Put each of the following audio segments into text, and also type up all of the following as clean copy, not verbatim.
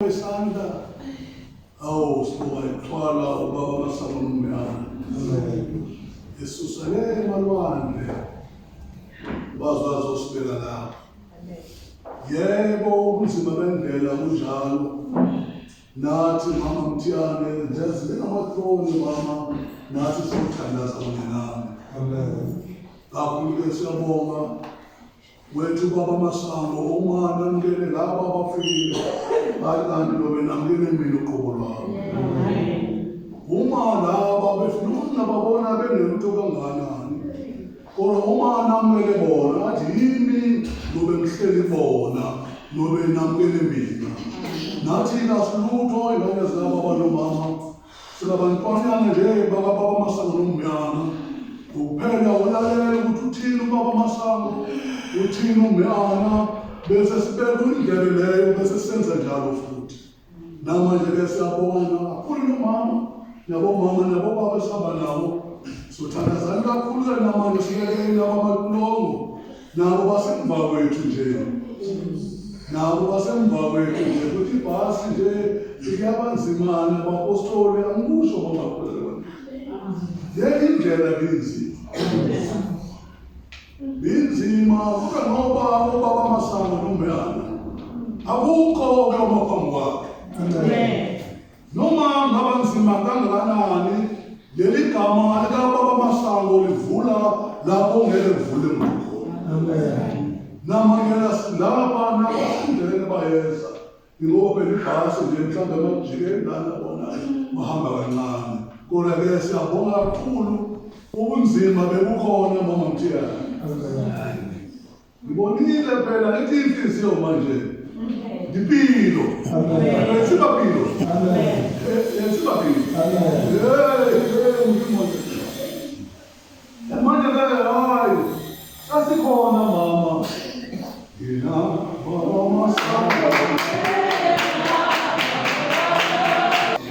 Isandla. Awu sibonga ithwala ubaba Masango Nomyana. Esusa le emalwandle. Bazazosibeka lapho. Yebo ubunzima bendlela kunjalo. Nathi mama Mthiyane nje ngamahloni mama nathi siyothandaza kunye nami. Amen. Kakhulu ke siyabonga wethu baba Masango uma namukele laba abafikile bathi kanti lobe namukele mina uqobo lwami. Uma laba befuna ukungababona benelutho kangakanani kodwa uma namukele bona athi yimi lobe ngihleli bona lobe namukele mina. Nathi kasilutho ingane zikababa nomama singabantwanyana nje bakababa Masango nomyana kuphela ulalela ukuthi uthini ubaba Masango uthini umyana bese sibeka indlebe leyo bese senza njalo futhi. Namanje ke siyabonga kakhulu nomama nabomama nabobaba esihamba nabo sothandazani kakhulu ke namanje sibeke nabamaqulongo nabo basemva kwethu nje nabo basemva kwethu nje ukuthi ibhasi nje ikuyabanzimana bapostoli angikusho bangakhulelwa le indlela binzima binzima kube ngoba ubaba Masango nomyana akukho ke uma phambi kwakhe. Amen. Noma ngaba nzima kangakanani leli gama likababa Masango livula lapho ngeke kuvule muntu khona. Amen. Namanye lapha nabasindele bayeza ngoba phela ibhasi nje mhlawumbe amakujikeni lana bona bahamba kancane kodwa ke siyabonga kakhulu ubunzima bebukhona mama Mthiyane. Amen. Ngibonile phela ngithi inhliziyo manje ngipilo. Amen. Yensiba pilo. Amen. Yensiba pilo. Amen. Hey, hey, Modimo. Manje ke hayi sasikhona mama. Yena baba Masango.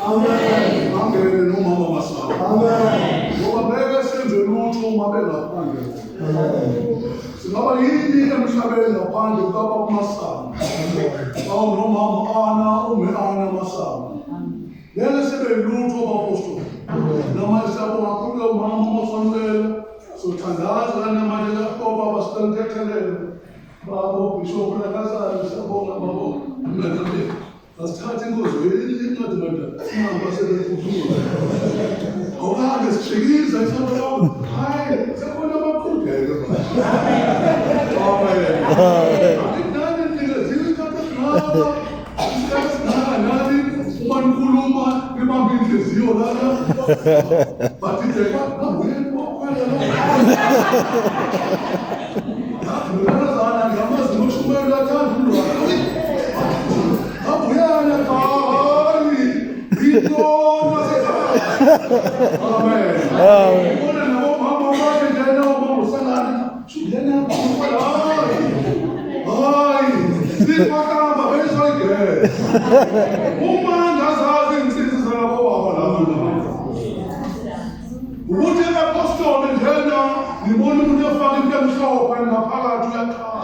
Amen. Angene nomama Masango. Amen. Ngoba ngeke senze lutho uma bengaphandle. Amen. Singaba yini emhlabeni ngaphandle kukababa Masango? Awu nomama Ana ume Ana Masango. Ngeke sibe lutho bapostoli. Namanje siyabonga kakhulu ke umama uMafanele. Sothandaza namanje lapho baba sicela uthethelele. Baba uBishop Nakazana siyabonga baba. Mnakabeka. Asithathe inkonzo incwadi madala. Sihamba sebekhuluma. Awukake sijikiza isandla sakho. Hayi, sekukhona amaqhudeke manje. Amen. Nani ninikezile isikhathi esingaka. Isikhathi esingaka nani uma nikhuluma nibambe inhliziyo lana. Badideka babuye bakhwela la. Ngazana ngamazi ngoshumayela athanda umlwana. Abuyana hayi. Inoma Amen. Amen. Ubona nabomama bakhe njena ubaba usangana. Shuyena hayi. Hayi. Sifakamba besoyingena. Uma ngazazi insinsi zalabo baba laba. Ukuthi apostoli njena ngibona umuntu efaka into emhlophe ngaphakathi uyakhala.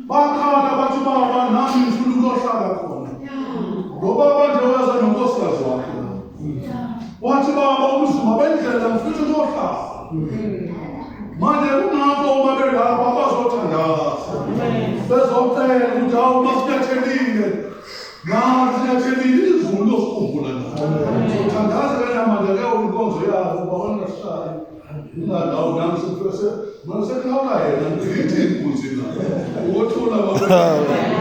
Bakhala bathi baba nami ngifuna ukuyohlala khona. Lo baba nje weza nonkosikazi wakhe. Wathi baba umzima bendlela ngifuna ukuyohlala. Manje kungakho uma belapha bazothandaza. Bezocela ukuthi hawu masinyathelile. Nathi sinyathelile izulu losikhumbula na. Sothandaza ke namanje ke inkonzo yabo bawangahlali. Ungandawo nami sefike manje sekulawula yena ngithi inkunzi la. Uwothula baba.